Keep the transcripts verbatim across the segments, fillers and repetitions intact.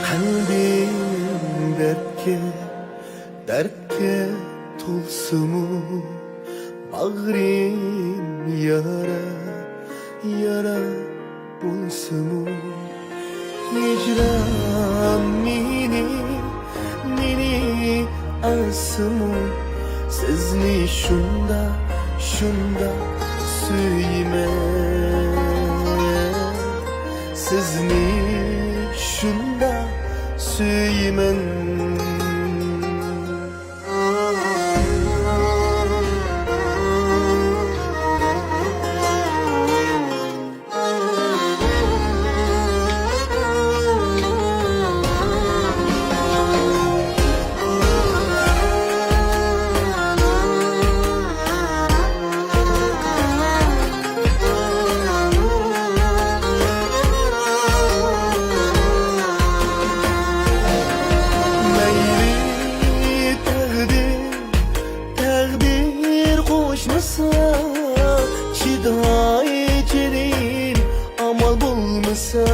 قەلبىم دەردكە، دەردكە تولسىمۇ، باغرىم يارا، يارا بولسىمۇ، ھىجران مېنى، مېنى ئاسسىمۇ، سىزنى شۇنداق، شۇنداق سۆيىمەن. سىزنى شۇنداق سۆيىمەن. مەيلى تەقدىر، تەقدىر قوشمىسا، چىداي جېنىم، ئامال بولمىسا.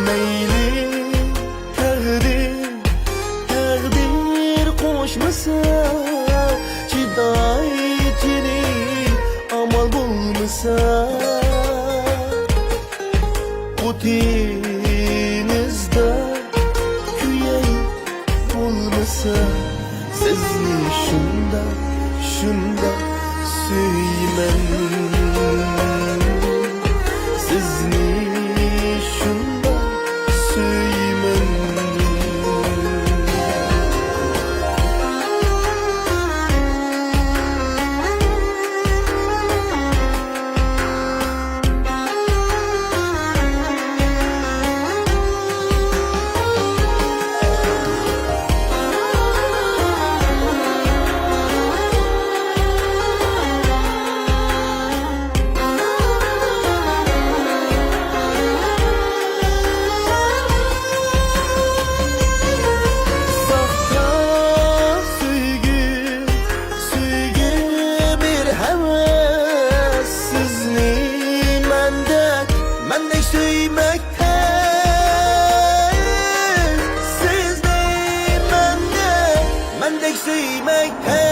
مەيلى تەقدىر، تەقدىر قوشمىسا، چىداي جېنىم، ئامال بولمىسا. ئوتىڭىزدا كۆيەي بولمىسا، سىزنى شۇنداق، شۇنداق سۆيىمەن. سىزنى شۇنداق سۆيىمەن. ساختا سۆيگۈ، سۆيگۈ بىر ھەۋەس، سىزنى مەندەك، مەندەك سۆيمەك تەس، سىزنى مەندەك، مەندەك سۆيمەك تەس.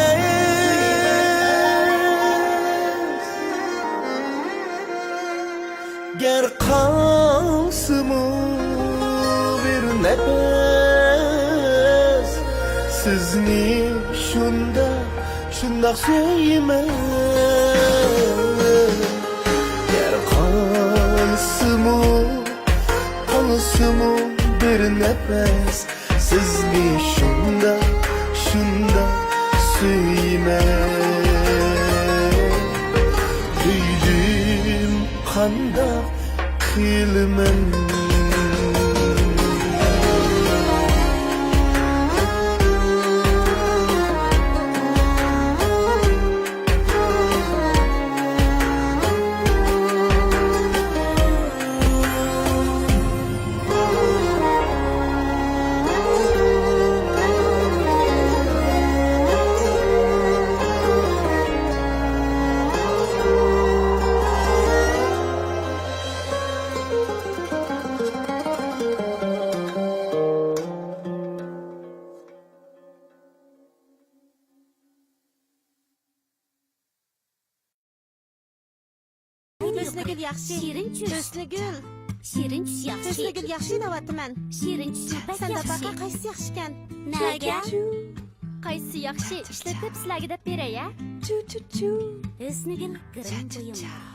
گەر قالسىمۇ بىر نەپەس، سىزنى شۇنداق، شۇنداق سۆيىمەن. گەر قالسىمۇ، قالسىمۇ بىر نەپەس، سىزنى شۇنداق، شۇنداق سۆيىمەن. كۆيدۈم، قانداق قىلىمەن؟ ھۆسنىگۈل ياخشى. شېرىن چۈش. ھۆسنىگۈل. شېرىن چۈش ياخشى. ھۆسنىگۈل ياخشى دەۋاتىمەن. شېرىن چۈش بەك ياخشى. سەن داپاقا قايسىسى ياخشىكەن؟ نەگە؟ قايسى ياخشى ئىشلىتىپ سىلەرگە دەپ بېرەي، ھە؟ چۇ، چۇ، چۇ. ھۆسنىگۈل گىرىم بۇيۇم.